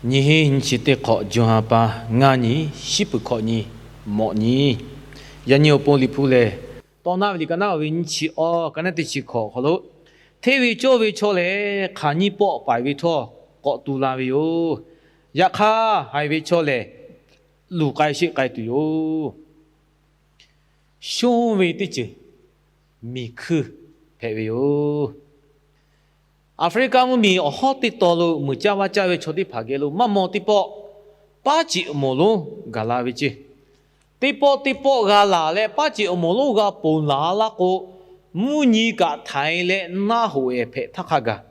Nyiˇ hinˉ nyiˇ chi teˇ hk'awꞈ, June ha pa ngaˇ nyi, shiˉ puˍ hkawꞈ nyi, mawꞈ nyi. Yaꞈ nyi awˬ pon Liꞈ hpu lehˬ, Tawˇ naˆ ve liꞈ ka naˆ ve nyiˇ chi awˇ, ka naˆ teˇ chi hkawꞈ awˬ hk'aw lo, hteˇ ve cawˇ ve chaw lehˬ, hk'aˬ nyiˇ pawˆ paiˍ ve htawˇ k'awꞈ tu la ve yoˬ. Yaꞈ hk'aˇ, haiˬ ve chaw lehˬ, luˬ k'ai sheˆ k'ai tuˬ yoˬ. Shonˇ ve teˇ ceuˬ miˬ hkuiˇ hpehꞈ ve yoˬ. Aˍfriˆkaˆ mvuhˇmiˬ awˬ hawˉ teˇ taw lo muiˬ caˇ vaˇ caˇ ve chaw teˇ hpaˍ geh lo maˇ maw teˇ pawˆ, paˉ ceꞈ awˬ moˍ lonˉ gaˬ la ve ceˇ. Teˇ pawˆ teˇ pawˆ g'a laˬ leh, paˉ ceꞈ awˬ moˍ lonˉ g'a ponˬ laˬ laˇ k'o, mvuhˇ nyi kaꞈ htaiˍ leh naˆ hoꞈ ehˍ hpehꞈ htaˇ hk'a gaˬ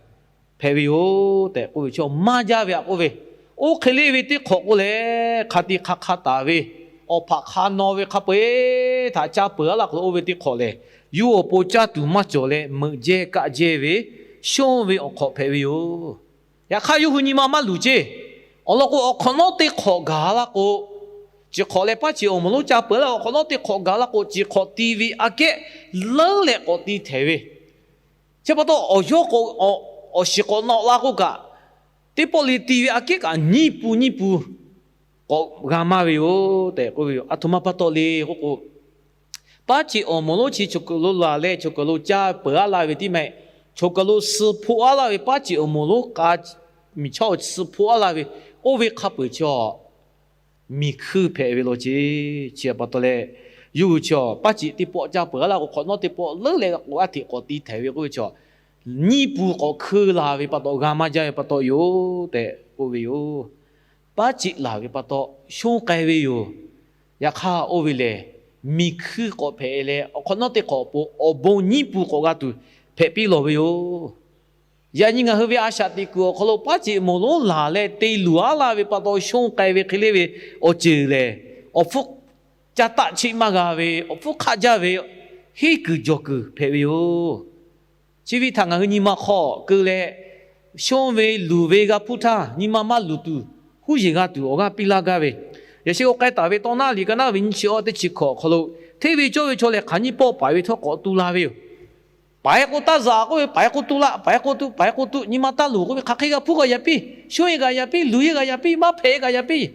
hpehꞈ ve yoˬ tehꞈ k'oˆ ve chaw maˇ jaˇ ve aꞈ k'oˆ ve. Oˇ hk'e le ve teˇ hk'awꞈ k'o lehˬ, hk'a te hk'a hk'a taˍ ve, awˬ hpaꞈ hk'a naw ve hk'a peu-eˬ htaꞈ ca peuˬ aˉ laˇ k'o, oˇ ve teˇ hk'awꞈ lehˬ, yawˇ awˬ pon caˇ tuˬ maˇ cawˬ leh meuꞈ jehˇ kaˆ jehˇ ve shonˇ ve awˬ hk'awꞈ hpehꞈ ve yoˬ. Yaꞈ hk'aˇ, yawˇ hui nyi ma maˇ luˬ ceˇ. Awˬ lawn k'o, awˬ hk'awꞈ nawˉ teˇ hk'awꞈ gaˬ laˇ k'o, chi hk'awꞈ leh paˉ ceꞈ awˬ moˍ lonˉ ca peuˬ leh awˬ hk'awꞈ nawˉ teˇ hk'awꞈ gaˬ laˇ k'o, chi hk'awꞈ ti ve aꞈ kehˉ leuˉ leh k'awꞈ ti htehˍ ve, chi pa taw awˬ yawˇ k'o, awˬ shiˍ k'awꞈ nawꞈ la k'oˆ kaꞈ, teˇ pawˆ le ti ve aꞈ kehˉ kaꞈ nyiˇ pun nyiˇ pun k'awꞈ g'a maˇ ve yoˬ tehꞈ k'oˆ ve yoˬ. Aˬ htoꞈ ma pa taw le k'oˆ k'o, paˉ ceꞈ awˬ moˍ lonˉ chi choˬ kaˬ lo laˬ leh choˬ kaˬ lo caˇ peuˬ aˉ laˇ ve tiˉ maˇ heˆ. Choˬ kaˬ lo suh hpoˆ aˉ laˇ ve paˉ ceꞈ awˬ moˍ lonˉ k'a miˬ chaˇ awˬ suh hpoˆ aˉ laˇ ve, oˇ ve hk'a peu-eˬ chaw miˬ hkuiˇ hpehꞈ ve law ceˇ. Chi pa taw leh, yawˇ hui chaw paˉ ceꞈ teˇ pawˆ caˇ peuˬ aˉ laˇ k'o, hk'awꞈ nawˉ teˇ pawˆ leuˉ leh k'o, aˉ hteꞈ k'awꞈ ti htehˍ ve k'oˆ ve chaw, nyiˇ pun k'awꞈ hkeu la ve pa taw, g'a maˇ jaˇ ve pa taw yoˬ tehꞈ k'oˆ ve yoˬ. Paˉ ceꞈ laˬ ve pa taw shonˇ k'ai ve yoˬ. Yaꞈ hk'aˇ, oˇ ve lehˬ, miˬ hkuiˇ k'awꞈ hpehꞈ leh, awˬ hk'awꞈ nawˉ teˇ hk'awꞈ awˬ pon, awˬ bon nyiˇ pun k'awꞈ g'a tuˬ hpehꞈ piˇ lawˬ ve yoˬ. Yaꞈ nyi ngaˬ hui ve a shaꞈ teꞈ kuiˬ awˬ hk'aw lo paˉ ceꞈ moˍ lonˉ laˬ leh te luˬ aˉ laˇ ve pa taw shonˇ k'ai ve hk'e le ve awˬ ceuˬ lehˬ, awˬ hpfuhˇ caˇ taˆ cheˆ maˇ g'a ve, awˬ hpfuhˇ hk'aˆ jaˇ ve, henˇ kuiˬ jawˬ kuiˬ hpehꞈ ve yoˬ. Chi ve htaꞈ ngaˬ hui nyi ma hk'aw keu leh, shonˇ ve luˬ ve g'a hpuˇ htaˇ, nyi ma maˇ luˬ tuˬ, huˉ yeˬ g'a tuˬ awˬ g'aˇ piˇ laˇ gaˇ ve, yaꞈ sheh k'o k'ai taˍ ve tawˇ naˆ liꞈ ka naˆ ve nyiˇ chi awˇ teˇ chi hkawꞈ awˬ hk'aw lo, hteˇ ve cawˇ ve chaw lehˬ, hk'aˬ nyiˇ pawˆ paiˍ ve htawˇ k'awꞈ tu la ve yoˬ. Paiˍ k'o taˇ zaꞈ k'oˆ ve, paiˍ k'o tu laꞈ, paiˍ k'o tu, paiˍ k'o tu, nyi ma taˇ luˬ k'oˆ ve, hk'aˬ hk'e g'a hpuˇ g'a yaꞈ piˇ, shonˇ e g'a yaꞈ piˇ, luˬ e g'a yaꞈ piˇ, maˇ hpehꞈ e g'a yaꞈ piˇ.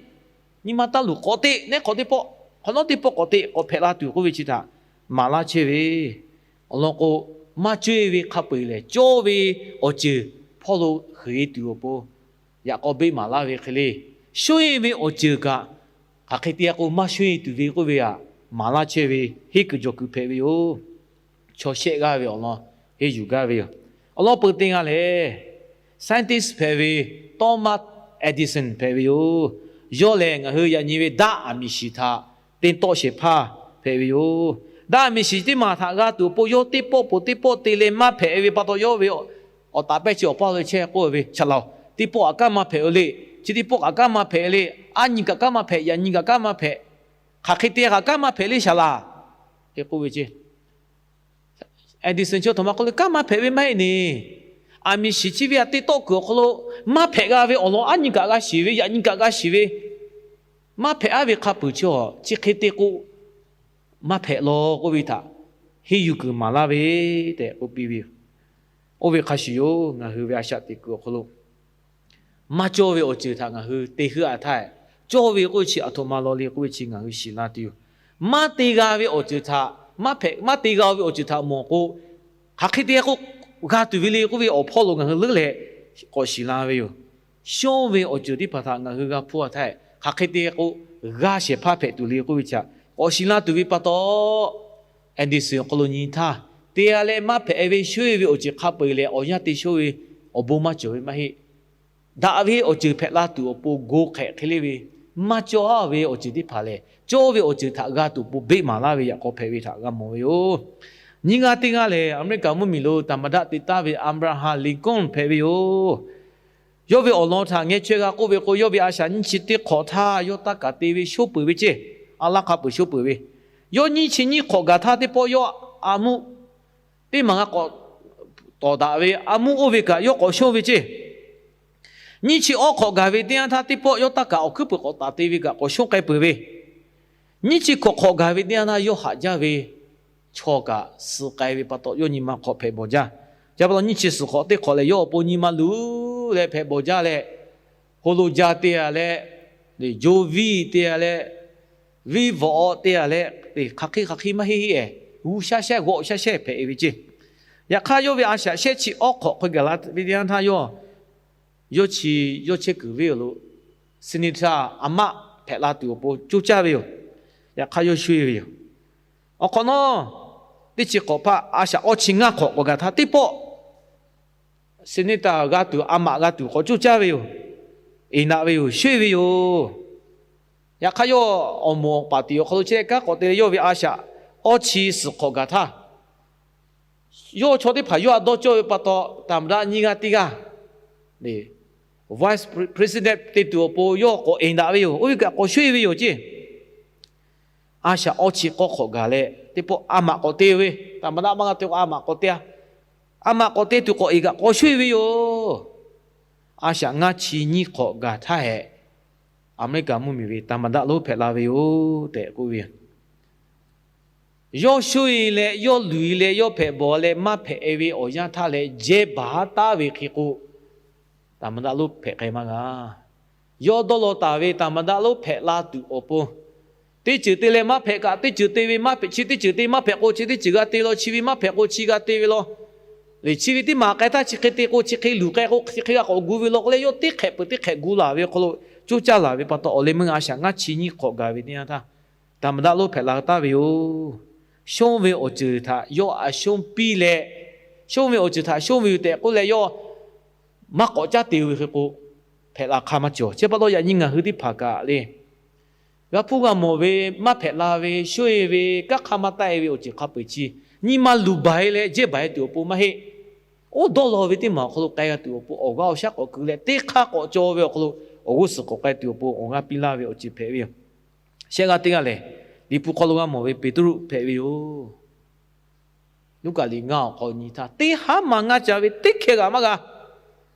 Nyi ma taˇ luˬ k'awꞈ te, neˉ hk'awꞈ teˇ pawˆ, hk'awꞈ nawˉ teˇ pawˆ k'awꞈ te k'awꞈ hpehꞈ la tuˬ k'oˆ ve chi htaꞈ maˍ laˇ chehˇ ve. Awˬ lawn k'o, maˇ cawˇ e ve hk'a peu-eˬ lehˬ, cawˇ ve awˬ ceuˬ hpawˇ lo heuˬ e tuˬ awˬ pon yaꞈ k'aw beˆ maˍ laˇ ve hk'e le, shonˇ e ve awˬ ceuˬ kaꞈ, hk'aˬ hk'e te k'o maˇ shonˇ e tuˬ ve k'oˆ ve htaꞈ maˍ laˇ chehˇ ve, henˇ kuiˬ jawˬ kuiˬ hpehꞈ ve yoˬ. Chaw shehˆ g'aˇ ve awˬ lawn henˇ yuˬ gaˇ ve yoˬ. Awˬ lawn peuˬ te g'a lehˬ, scientist hpehꞈ ve Thomas Edison hpehꞈ ve yoˬ. Yawˇ lehˬ, ngaˬ hui yaꞈ nyi ve daˆ aˬ miˍ shiˍ htaꞈ te tawˆ shehˍ hpaˇ hpehꞈ ve yoˬ. Daˆ aˬ miˍ shiˍ teˇ maˬ htaꞈ g'a tuˬ awˬ pon yawˇ teˇ pawˆ po teˇ pawˆ te leh maˇ hpehꞈ ve pa taw, yawˇ ve awˬ taˍ pehˇ chi awˬ paˇ lo chehˇ k'oˆ ve, Shaˍ laˬ-oˬ, teˇ pawˆ kaꞈ kanˉ maˇ hpehꞈ-o le. Chi teˇ pawˆ kaꞈ kanˉ maˇ hpehꞈ le. Aˉ nyi kaꞈ kanˉ maˇ hpehꞈ, yaꞈ nyi kaꞈ kanˉ maˇ hpehꞈ. Hk'aˬ hk'e te kaꞈ kanˉ maˇ hpehꞈ le, Shaˍ laˬ, k'oˆ ve ceˇ. Edison chi aˬ htoꞈ ma k'oˆ le, kanˉ maˇ hpehꞈ ve maˇ heˆ ne. Aˬ miˍ shiˍ chi ve aꞈ te tawˆ kuiˬ awˬ hk'aw lo maˇ hpehꞈ g'a ve awˬ lawn aˉ nyi kaꞈ g'a shiˍ ve, yaꞈ nyi kaꞈ g'a shiˍ ve, maˇ hpehꞈ aˉ ve hk'a peuˬ chi, chi hk'e te k'o maˇ hpehꞈ law k'oˆ ve htaꞈ henˇ yuˬ kuiˬ maˍ laˇ ve tehꞈ k'oˆ piˇ ve yoˬ. Oˇ ve hk'a shuˍ yoˬ, ngaˬ hui ve a shaꞈ teꞈ kuiˬ awˬ hk'aw lo maˇ cawˇ ve awˬ ceuˬ htaꞈ ngaˬ hui te heuˆ a htaˇ, cawˇ ve k'oˆ ve chi aˬ htoꞈ ma law le k'oˆ ve chi ngaˬ hui shiˍ la tuˬ yoˬ. Maˇ te g'a ve awˬ ceuˬ htaꞈ, maˇ hpehꞈ maˇ te g'a ve awˬ ceuˬ htaꞈ mawˬ k'o, hk'aˬ hk'e te k'o g'a tuˬ ve le k'oˆ ve awˬ hpawˇ lo ngaˬ hui leuˉ leh k'awꞈ shiˍ la ve yoˬ. Shonˇ ve awˬ ceuˬ teˇ hpaˍ htaꞈ ngaˬ hui g'a hpuˇ a htaˇ, hk'aˬ hk'e te k'o g'a shehˍ hpaˇ hpehꞈ tuˬ le k'oˆ ve chi htaꞈ k'awꞈ shiˍ la tuˬ ve pa taw, Edison awˬ hk'aw lo nyi htaˇ, te g'a leh maˇ hpehꞈ ve shonˇ e ve awˬ ceuˬ hk'a peu-eˬ lehˬ, awˬ yanˇ te shonˇ ve awˬ bon maˇ cawˬ ve maˇ heˆ. Daꞈ ve awˬ ceuˬ hpehꞈ la tuˬ awˬ pon go hk'ehꞈ hk'e le ve, maˇ cawˇ ve awˬ ceuˬ teˇ hpaˍ lehˬ, cawˇ ve awˬ ceuˬ htaꞈ g'a tuˬ awˬ pon beˆ maˍ laˇ ve yaꞈ k'aw hpehꞈ ve htaꞈ g'a mawˬ ve yoˬ. Nyiˇ g'aˇ teˇ g'aˇ lehˬ, Aˍmeˍriˆkaˍ mvuhˇmiˬ lo သမ္မတ te taˍ ve อับราฮัม ลินคอล์น hpehꞈ ve yoˬ. Yawˇ ve awˬ lawn htaꞈ ngeh chaweh g'a k'oˆ ve k'o, yawˇ ve a shaꞈ nyiˇ chi teˇ hk'awꞈ htaˇ yawˇ taˇ kaꞈ te ve shonˇ peuˬ ve ceˇ. A laˇ hk'a peuˬ shonˇ peuˬ ve, yawˇ nyiˇ chi nyiˇ hk'awꞈ gaˬ htaˇ teˇ pawˆ yawˇ a mvuhˇ teˇ maˬ g'a k'awꞈ tawˍ daꞈ ve a mvuhˇ oˇ ve kaꞈ yawˇ k'awꞈ shonˇ ve ceˇ. Nyiˇ chi awˇ hk'awꞈ gaˬ ve teˇ yanˇ htaˇ teˇ pawˆ yawˇ taˇ kaꞈ awˬ hkuiˉ peuˬ k'awꞈ taˍ te ve kaꞈ k'awꞈ shonˇ k'ai peuˬ ve, nyiˇ chi hkawꞈ hk'awꞈ gaˬ ve teˇ yanˇ htaˇ yawˇ haꞈ jaˇ ve chaw kaꞈ suh k'ai ve pa taw, yawˇ nyi ma hk'awꞈ hpehꞈ bawˬ jaˇ. Chi pa taw nyiˇ chi suhˍ hk'awꞈ teˇ hk'awꞈ lehˬ, yawˇ awˬ pon nyi ma luˬ leh hpehꞈ bawˬ jaˇ leh, hk'oˆ lo ja te a leh, jo viˇ te a leh, viˇ vawꞈ te a leh, hk'aˬ hk'e hk'aˬ hk'e maˇ heˆ heˆ-ehˍ, g'uˇ shaˉ shehˇ g'awˆ shaˉ shehˇ hpehꞈ ve ceˇ. Yaꞈ hk'aˇ, yawˇ ve a shaꞈ shehˇ chi awˉ hk'awꞈ hk'aw gaˬ la ve teˇ yanˇ htaˇ, yawˇ yawˇ chi yawˇ chehˇ kuiˬ ve awˬ lo, senator a maˆ hpehꞈ la tuˬ awˬ pon coˇ caˇ ve yoˬ. Yaꞈ hk'aˇ, yawˇ shoˆ-e ve yoˬ. Awˬ hk'awꞈ nawˉ, teˇ chi hk'awꞈ hpaˇ a shaꞈ awˇ chi ngaˇ hk'awꞈ k'awꞈ gaˬ htaˇ, teˇ pawˆ senator g'a tuˬ, a maꞈ g'a tuˬ k'awꞈ coˇ caˇ ve yoˬ. Eˍ naꞈ ve yoˬ. Shoˆ-e ve yoˬ. Yaꞈ hk'aˇ, yawˇ awˬ moˍ awˬ paˍ tiꞈ awˬ hk'aw lo chehˇ kanˉ k'awꞈ te leh, yawˇ ve a shaꞈ awˇ chi suhˍ hk'awꞈ gaˬ htaˇ, yawˇ chaw teˇ hpaˍ yawˇ htaꞈ dawˇ cawˇ ve pa taw, သမ္မတ nyiˇ g'aˇ teˇ g'aˇ, vice president te tuˬ awˬ pon yawˇ k'awꞈ eˍ daꞈ ve yoˬ. Oˇ ve kaꞈ k'awꞈ shoˆ-e ve yoˬ ceˇ. A shaꞈ awˇ chi k'awˇ hk'awꞈ gaˬ leh, teˇ pawˆ a maꞈ k'awꞈ te ve, သမ္မတ maˇ g'a te k'o, a maꞈ k'awꞈ te-a. A maꞈ k'awꞈ te tuˬ k'awꞈ eˍ kaꞈ k'awꞈ shoˆ-e ve yoˬ. A shaꞈ ngaˇ chi nyiˇ hk'awꞈ gaˬ htaˇ hehꞈ, Aˍmeˍriˆkaˍ mvuhˇmiˬ ve သမ္မတ lonˉ hpehꞈ la ve yoˬ tehꞈ k'oˆ ve yoˬ. Yawˇ shoˆ-e leh, yawˇ luˬ-e leh, yawˇ hpehꞈ bawˬ leh maˇ hpehꞈ-e ve awˬ yanˇ htaˇ leh, jehˇ baˬ taˉ ve hk'e k'o, သမ္မတ lonˉ hpehꞈ k'ai maˇ g'a. Yawˇ dawˇ law taˍ ve သမ္မတ lonˉ hpehꞈ la tuˬ awˬ pon, teˇ ceuˬ te leh maˇ hpehꞈ kaꞈ teˇ ceuˬ te ve, maˇ hpehꞈ chi teˇ ceuˬ te, maˇ hpehꞈ k'o chi teˇ ceuˬ g'a te law, chi ve maˇ hpehꞈ k'o chi g'a te ve law. Lehˬ, chi ve teˇ maˬ k'ai htaˇ chi hk'e te k'o chi hk'e luˬ k'ai k'o chi hk'e g'a k'awꞈ gu ve law k'oˆ leh, yawˇ teˇ hk'ehꞈ peuˬ teˇ hk'ehꞈ gu laˬ ve awˬ hk'aw lo coˇ caˇ laˬ ve pa taw, awˬ leh meuˇ a shaꞈ ngaˇ chi nyiˇ hk'awꞈ gaˬ ve teˇ yanˇ htaˇ, သမ္မတ lonˉ hpehꞈ la taˍ ve yoˬ. Shonˇ ve awˬ ceuˬ htaꞈ yawˇ a shonˇ piˇ leh, shonˇ ve awˬ ceuˬ htaꞈ shonˇ ve yoˬ tehꞈ k'oˆ leh, yawˇ maˇ k'awꞈ caˇ te ve hk'e k'o, hpehꞈ la hk'a maˇ cawˬ. Chi pa taw, yaꞈ nyi ngaˬ hui teˇ hpaˍ kaꞈ le, g'a hpuˇ g'a mawˬ ve, maˇ hpehꞈ la ve, shonˇ-e ve, kanˉ hk'aˇ maˇ taˆ-e ve awˬ ceuˬ hk'a peu-eˬ chi, nyi ma luˬ baˬ-e leh jehˇ baˬ-e tuˬ awˬ pon maˇ heˆ. Oˇ dawˇ law ve teˇ maˬ awˬ hk'aw lo k'ai g'a tuˬ awˬ pon, awˬ g'aˇ awˬ shaˉ k'awꞈ keu leh teˇ hk'aˇ k'awꞈ caw ve awˬ hk'aw lo, awˬ g'uˇ suhˍ k'awꞈ k'ai tuˬ awˬ pon awˬ g'aˇ piˇ laˇ ve awˬ ceuˬ hpehꞈ ve yoˬ. Shehˆ g'aˇ teˇ g'aˇ lehˬ, Liꞈ hpu hk'aw lo g'a mawˬ ve Peˍtruˆ hpehꞈ ve yoˬ. Luˉkaꞈ liꞈ ngaˇ awˬ hk'aw nyi htaˇ, teˇ haˉ ma ngaˇ ca ve teˇ hkeh g'aꞈ maˇ g'a.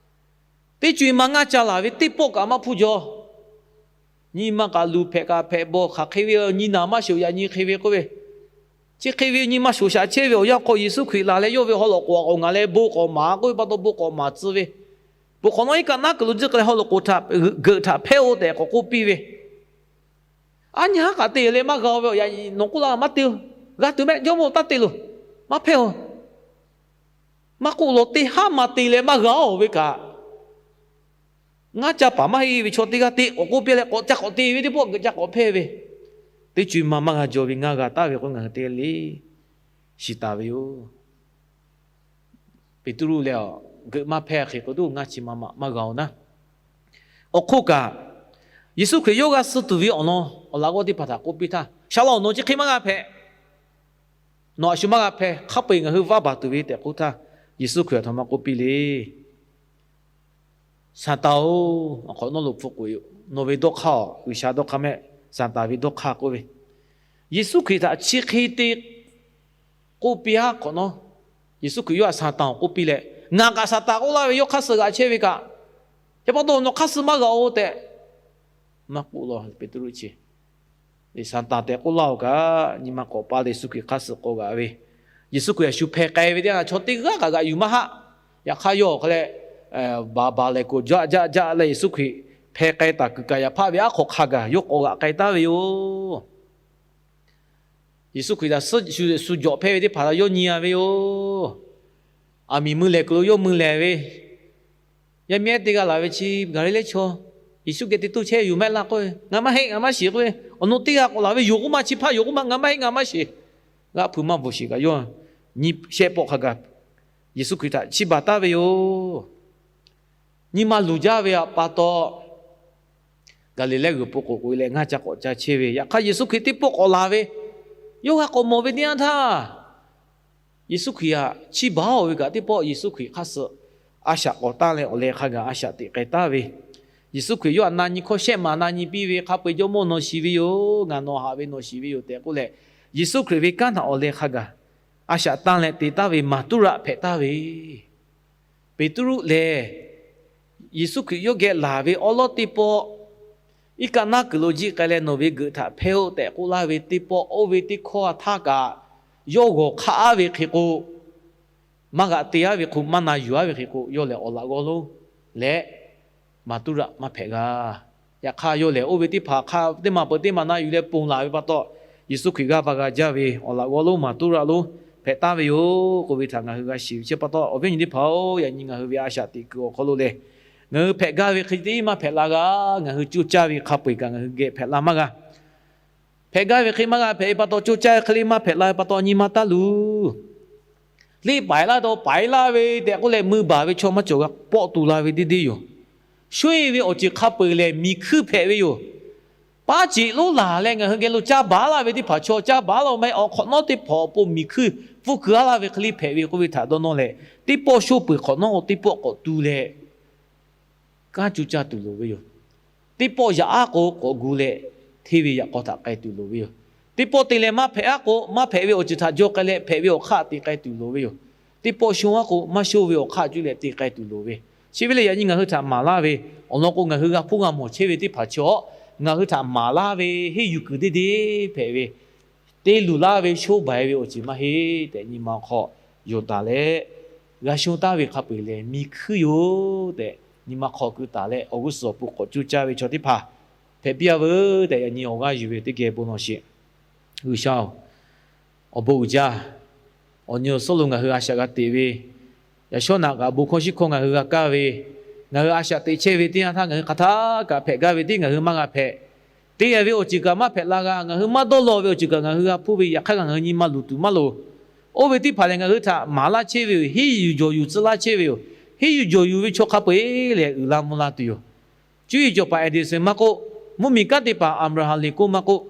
Teˇ co-e ma ngaˇ ca laˬ ve teˇ pawˆ kaꞈ maˇ hpuˇ jaw. Nyi ma kaꞈ luˬ hpehꞈ kaꞈ hpehꞈ bawˬ hk'aˬ hk'e ve, nyi naˍ maˇ shoˍ yaꞈ nyi hk'e ve k'oˆ ve, chi hk'e ve nyi ma shoˍ shaꞈ chehˇ ve awˬ yanˇ hk'aw Yeˍsuˆ Hkriꞈ laˬ leh yawˇ ve haw loꞈ k'oˍ aꞈ k'awꞈ ngaˬ leh bon k'awꞈ maˍ k'oˆ ve pa taw bon k'awꞈ maˍ tcuh ve, peuˬ hk'awꞈ nawˉ iˉ kaˆ naˉ kuiˬ lo jiˆ k'ai leh haw loꞈ k'oˍ htaꞈ geuꞈ htaꞈ hpehˇ-oˆ tehꞈ k'awꞈ k'oˆ piˇ ve, aˉ nyi haˉ kaꞈ te leh maˇ g'a-o ve awˬ yaꞈ nyi nawˬ k'oˆ laˇ maˇ te-o. G'a tuˬ mehˆ, Jawˇmawˇ-oˬ, taˇ te loˬ. Maˇ hpehˇ-oˬ. Maˇ k'oˆ law, teˇ haˉ ma te leh maˇ g'a-oˬ ve kaꞈ, ngaˇ ca paˍ maˇ heˆ ve chaw teˇ g'aˇ te k'awꞈ k'oˆ piˇ leh k'awꞈ ca k'awꞈ te ve teˇ pawˆ geuꞈ ca k'awꞈ hpehˇ ve, teˇ co-e ma maˇ g'a jaw ve ngaˇ g'a taˍ ve k'o, ngaˬ hui te le shiˍ taˍ ve yoˬ. Peˍtruˆ lehˬ, geuꞈ maˇ hpehˇ hk'e k'o, ngaˇ chi ma maꞈ maˇ g'a-oˬ naˉ. Awˬ hk'oˆ kaꞈ, Yeˍsuˆ Hkriꞈ yawˇ g'a suh tuˬ ve awˬ lawn awˬ laꞈ g'awˇ teˇ hpaˍ htaꞈ k'oˆ piˇ htaˇ, Shaˍ laꞈ-oˬ, nawˬ chi hk'e maˇ g'a hpehꞈ. Nawˬ a shu maˇ g'a hpehˇ. Hk'a peu-eˬ ngaˬ hui vaˇ baˬ tuˬ ve tehꞈ k'oˆ htaˇ, Yeˍsuˆ Hkriꞈ aˬ htoꞈ ma k'oˆ piˇ le. Saˍtanˍ-oˬ, awˬ hk'awꞈ nawˉ lo hpu k'oꞈ-e, nawˬ ve dawˇ hk'aˇ-oˬ, G'uiˬsha dawˇ hk'aˇ mehˆ, Saˍtanˍ ve dawˇ hk'aˇ k'oˆ ve, Yeˍsuˆ Hkriꞈ htaꞈ chi hk'e te k'oˆ piˇ-aˉ hk'awꞈ nawˉ, Yeˍsuˆ Hkriꞈ yawˇ htaꞈ Saˍtanˍ-oˬ k'oˆ piˇ leh, Ngaˬ kaꞈ Saˍtanˍ k'oˆ laˇ ve yawˇ hk'aˇ suh g'aꞈ chehˇ ve kaꞈ, chi pa taw nawˬ hk'aˇ suh maˇ g'aꞈ-oˬ tehꞈ maˇ k'oˆ law. Peˍtruˆ chi Saˍtanˍ tehꞈ k'oˆ laˇ-oˬ kaꞈ, nyi ma k'awꞈ pa leh Yeˍsuˆ Hkriꞈ hk'aˇ suh k'aw g'aꞈ ve, Yeˍsuˆ Hkriꞈ a shu hpeh k'ai ve teˇ yanˇ, chaw teˇ g'aˇ kaꞈ g'aꞈ yuˬ maˇ haˆ. Yaꞈ hk'aˇ yawˇ hk'a leh, baˬ baˬ lehˬ k'oˍ jaˆ jaˆ jaˆ leh Yeˍsuˆ Hkriꞈ hpeh k'ai taˍ kuiˬ kaꞈ yaꞈ hpaˆ ve aˉ hk'awꞈ hk'a gaˬ yawˇ k'aw g'aꞈ k'ai taˍ ve yoˬ. Yeˍsuˆ Hkriꞈ htaꞈ suh jawꞈ hpehˇ ve teˇ hpaˍ htaꞈ yawˇ nyi-a ve yoˬ. Aˬ miˍ mui lehˬ kuiˬ lo yawˇ mui lehˬ ve, yaˇ miˇ ehˉ teˇ g'aˇ laˬ ve chi Gaˍliˍlehˇ chaw, Yeˍsuˆ geh te toˇ chehˇ yoˬ mehˆ laˇ k'oˆ ve, Ngaˬ maˇ heˆ, ngaˬ maˇ shiˍ k'oˆ ve, awˬ nu teˇ g'aˇ k'awꞈ laˬ ve, Yoˬ k'oˆ maˇ chi hpaˇ, yoˬ k'oˆ maˇ, ngaˬ maˇ heˆ, ngaˬ maˇ shiˍ. G'aˆ hpu maˇ bvuhˬ shiˍ kaꞈ yawˇ nyi shehˆ pawˆ hk'a gaˬ Yeˍsuˆ Hkriꞈ htaꞈ chiˇ baˬ taˍ ve yoˬ. Nyi ma luˬ jaˇ ve pa taw, Gaˍliˍlehˇ g'uiˬ po k'oꞈ k'oꞈ-e leh ngaˇ ca k'awꞈ ca chehˇ ve, yaꞈ hk'aˇ Yeˍsuˆ Hkriꞈ teˇ pawˆ k'awꞈ laˬ ve, yawˇ g'a k'awꞈ mawˬ ve teˇ yanˇ htaˇ, Yeˍsuˆ Hkriꞈ htaꞈ chiˇ baˬ-oˬ ve kaꞈ teˇ pawˆ Yeˍsuˆ Hkriꞈ hk'aˇ suh a shaꞈ k'awꞈ tanˇ leh awˬ leh hk'a gaˬ a shaꞈ teꞈ k'ai taˍ ve, Yeˍsuˆ Hkriꞈ yawˇ htaꞈ na nyi hkawˇ shehˆ maˬ na nyi piˇ ve, Hk'a peu-eˬ Jawˇmawˇ nawˬ shiˍ ve yoˬ, ngaˬ nawˬ haꞈ ve nawˬ shiˍ ve yoˬ tehꞈ k'oˆ leh, Yeˍsuˆ Hkriꞈ ve kanˉ htaꞈ awˬ leh hk'a gaˬ a shaꞈ tanˇ leh te taˍ ve maˍtuˇraꞈ hpehꞈ taˍ ve, Peˍtruˆ lehˬ, Yeˍsuˆ Hkriꞈ yawˇ geh laˬ ve awˉ lawˉ teˇ pawˆ, iˉ kaˆ naˉ kuiˬ lo jiˆ k'ai leh nawˬ ve geuꞈ htaꞈ hpehˇ-oˆ tehꞈ k'oˆ laˇ ve teˇ pawˆ, oˇ ve teˇ hkawˇ htaˇ kaꞈ yawˇ g'awˬ hk'aˆ-aˉ ve hk'e k'o, maˇ g'aꞈ te-aˉ ve hk'o, maˇ na yuˬ-aˉ ve hk'e k'o, yawˇ lehˬ awˬ laꞈ g'awˇ lonˉ leh maˍ tuˇ raꞈ maˇ hpehꞈ g'a. Yaꞈ hk'aˇ, yawˇ lehˬ oˇ ve teˇ hpaˍ hk'a teˇ maˬ peuˬ teˇ maˬ na yuˬ leh ponˬ laˬ ve pa taw, Yeˍsuˆ Hkriꞈ g'aˇ va g'a jaˇ ve awˬ laꞈ g'awˇ lonˉ maˍ tuˇ raꞈ lonˉ hpehꞈ taˍ ve yoˬ k'oˆ ve htaꞈ ngaˬ hui g'a shiˍ ve chi pa taw, awˬ viˉ awˬ nyi teˇ hpaˍ-oˬ, yaꞈ nyi ngaˬ hui ve a shaꞈ teꞈ kuiˬ awˬ hk'aw lo lehˬ, ngaˬ hui hpehꞈ gaˇ ve hk'e tiˉ maˇ hpehꞈ la g'a. Ngaˬ hui coˇ caˇ ve hk'a peu-eˬ kaꞈ ngaˬ hui geh hpehꞈ la maˇ g'a. Hpehꞈ gaˇ ve hk'e maˇ g'a hpehꞈ ve pa taw, coˇ caˇ ve hk'e le maˇ hpehꞈ la ve pa taw, nyi ma taˇ luˬ. Liˇ paiˍ laˇ taw paiˍ laˇ ve tehꞈ k'oˆ leh, mui baˬ ve chaw maˇ cawˬ g'a pawˆ tu la ve deˇ deˇ yoˬ. Sho-eˬ ve awˬ ceuˬ hk'a peu-eˬ lehˬ, miˬ hkuiˇ hpehꞈ ve yoˬ. Paˉ ceꞈ lonˉ laˬ leh ngaˬ hui geh lo caˇ baˬ laˇ ve teˇ hpaˍ chaw caˇ baˬ laˇ-oˬ maˇ heˆ, awˬ hk'awꞈ nawˉ teˇ hpaˍ awˬ pon miˬ hkuiˇ pfuhˇ kuiˬ a laˇ ve hk'e le hpehꞈ ve k'oˆ ve htaꞈ dawˇ nawˇ leh, teˇ pawˆ sho peuˬ hk'awꞈ nawˉ teˇ pawˆ k'awꞈ tu leh kanˉ coˇ caˇ tuˬ loˍ ve yoˬ. Teˇ pawˆ yaꞈ aˉ k'o k'awꞈ gu leh, hteˇ ve yaꞈ k'aw htaꞈ k'ai tuˬ loˍ ve yoˬ. Teˇ pawˆ te leh maˇ hpehꞈ aˉ k'o, maˇ hpehꞈ ve awˬ ceuˬ htaꞈ jaw k'ai leh hpehꞈ ve awˬ hk'aˆ te k'ai tuˬ loˍ ve yoˬ. Teˇ pawˆ sho aˉ k'o, maˇ sho ve awˬ hk'aˆ cuˇ leh te k'ai tuˬ loˍ ve. Chi ve lehˬ, yaꞈ nyi ngaˬ hui htaꞈ maˍ laˇ ve, awˬ lawn k'o, ngaˬ hui g'a hpuˇ g'a mawˬ chehˇ ve teˇ hpaˍ chi-a, ngaˬ hui htaꞈ maˍ laˇ ve henˇ yuˬ kuiˬ deˇ deˇ hpehꞈ ve, te luˬ laˇ ve shoˉ baiˍ ve awˬ ceuˬ maˇ heˆ tehꞈ nyi ma hk'aw yonˍ taˍ leh, g'a shonˇ taˍ ve hk'a peu-eˬ lehˬ, miˬ hkuiˇ yoˬ tehꞈ nyi ma hk'aw keu taˍ leh, awˬ g'uˇ suhˍ awˬ pon k'awꞈ coˇ caˇ ve chaw teˇ hpaˍ hpehꞈ piˇ-a veuˬ tehꞈ, yaꞈ nyi awˬ g'aˇ yuˬ ve teˇ geh bon lawˬ sheˍ. G'uiˬsha-oˬ, awˬ bon uiˍ jaˇ. Awˬ nyi awˬ suhˉ lo ngaˬ hui a shaꞈ g'a teꞈ ve, yaꞈ shawˉ naꞈ kaꞈ bon hkawˇ shiˉ hkawˇ ngaˬ hui g'a kaˇ ve, ngaˬ hui a shaꞈ teꞈ chehˇ ve teˇ yanˇ htaˇ, ngaˬ hui hk'aˬ htaˇ kaꞈ hpehꞈ gaˇ ve tiˉ ngaˬ hui maˇ g'a hpehꞈ. Te ve awˬ ceuˬ kaꞈ maˇ hpehꞈ la g'a. Ngaˬ hui maˇ dawˇ law ve awˬ ceuˬ kaꞈ ngaˬ hui g'a hpuˇ ve, yaꞈ hk'aˇ kaꞈ ngaˬ hui nyi ma luˬ tuˬ maˇ loˍ. Oˇ ve teˇ hpaˍ lehˬ, ngaˬ hui htaꞈ maˍ laˇ chehˇ ve yoˬ. Henˇ yuˬ jawˬ yuˬ tcuh laˇ chehˇ ve yoˬ. Henˇ yuˬ jawˬ yuˬ ve chaw hk'a peu-eˬ lehˬ, uiˍ la mvuh la tuˬ yoˬ. Cuˇ yiˍ cawˬ paˍ Edison maˇ k'oˆ, mvuhˇmiˬ kanˉ te paˍ Aˍbraˍhanˍ Lincoln maˇ k'oˆ,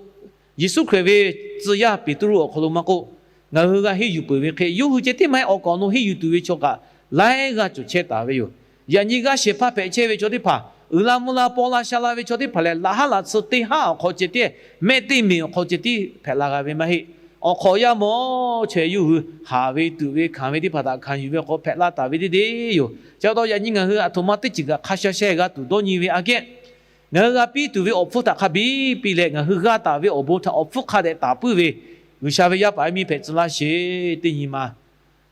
Yeˍsuˆ Hkriꞈ ve tcuh yaˇ Peˍtruˆ awˬ hk'aw lo maˇ k'oˆ, ngaˬ hui g'a henˇ yuˬ peuˬ ve hk'e, yawˇ hui ceh tiˉ maˇ heˆ, awˬ kaˍ awˬ nu henˇ yuˬ tuˬ ve chaw kaꞈ laiˉ g'aˇ cawˬ chehˇ taˍ ve yoˬ. Yaꞈ nyi g'aˇ shehˍ hpaˇ hpehꞈ chehˇ ve chaw teˇ hpaˍ, uiˍ la mvuh la paw la sha la ve chaw teˇ hpaˍ lehˬ, laꞈ haˉ laꞈ tsuhˇ teˇ haˉ awˬ hk'aw ceh tiˉ, mehˆ teˇ meˍ awˬ hk'aw ceh tiˉ hpehꞈ la g'a ve maˇ heˆ. Awˬ hk'awꞈ yaˇ mawˇ chaweh yawˇ hui haˍ ve tuꞈ ve hkanˍ ve teˇ hpaˍ htaꞈ hkanˍ yuˬ ve awˬ hk'aw hpehꞈ la taˍ ve deˇ deˇ yoˬ. Chi pa taw yaꞈ nyi ngaˬ hui aˬ htoꞈ ma teˇ ceuˬ kaꞈ hk'a sha sha g'a tuˬ dawˇ nyi ve aꞈ kehˉ, ngaˬ hui g'a piˇ tuˬ ve awˬ hpfuhˇ htaꞈ hk'a biˇ piˇ leh, ngaˬ hui g'a taˍ ve awˬ bon htaꞈ awˬ hpfuhˇ hk'a dehꞈ taˍ puiˉ ve G'uiˬsha ve yaˇ paˍ yaˇ miˇ hpehꞈ tcuh laˇ sheˍ. Teˇ nyi ma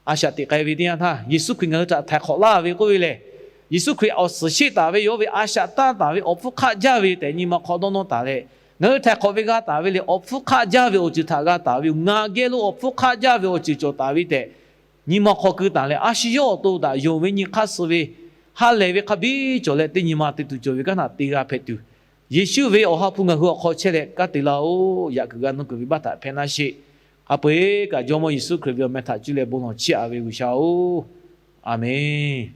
a shaꞈ teꞈ k'ai ve teˇ yanˇ htaˇ, Yeˍsuˆ Hkriꞈ ngaˬ hui htaꞈ htaiˍ hk'awꞈ laˇ ve k'oˆ ve lehˬ, Yeˍsuˆ Hkriꞈ awˬ suhˍ sheˆ taˍ ve yoˬ ve, a shaꞈ tanˇ taˍ ve awˬ hpfuhˇ hk'aˆ jaˇ ve tehꞈ nyi ma hk'aw dawˇ nawˇ taˍ leh, ngaˬ hui htaiˍ hk'awꞈ ve g'a taˍ ve lehˬ, awˬ hpfuhˇ hk'aˆ jaˇ ve awˬ ceuˬ htaꞈ g'a taˍ ve yoˬ. Ngaˬ geh lo awˬ hpfuhˇ hk'aˆ jaˇ ve awˬ ceuˬ cawˬ taˍ ve tehꞈ nyi ma hk'aw keu taˍ leh, a shu yawˇ awˬ to htaꞈ yonˍ ve nyi hk'aˇ suh ve ha lehˬ ve hk'a biˇ cawˬ leh, teˇ nyi ma te tuˬ cawˬ ve kanˉ htaꞈ te g'a hpehꞈ tuˬ, Yeˍsuˆ ve awˬ ha hpu ngaˬ hui awˬ hk'aw chehˇ leh kaˇ te laˇ-oˆ. Yaꞈ kuiˬ g'a nuˇ kuiˬ ve baˆ htaꞈ hpehˇ laˇ sheˍ. Hk'a peu-eˬ kaꞈ Jawˇmawˇ Yeˍsuˆ Hkriꞈ ve awˬ meh htaꞈ cuˇ leh bon lawˬ chiˇ aꞈ ve G'uiˬsha-oˬ, Aˍmenˍ.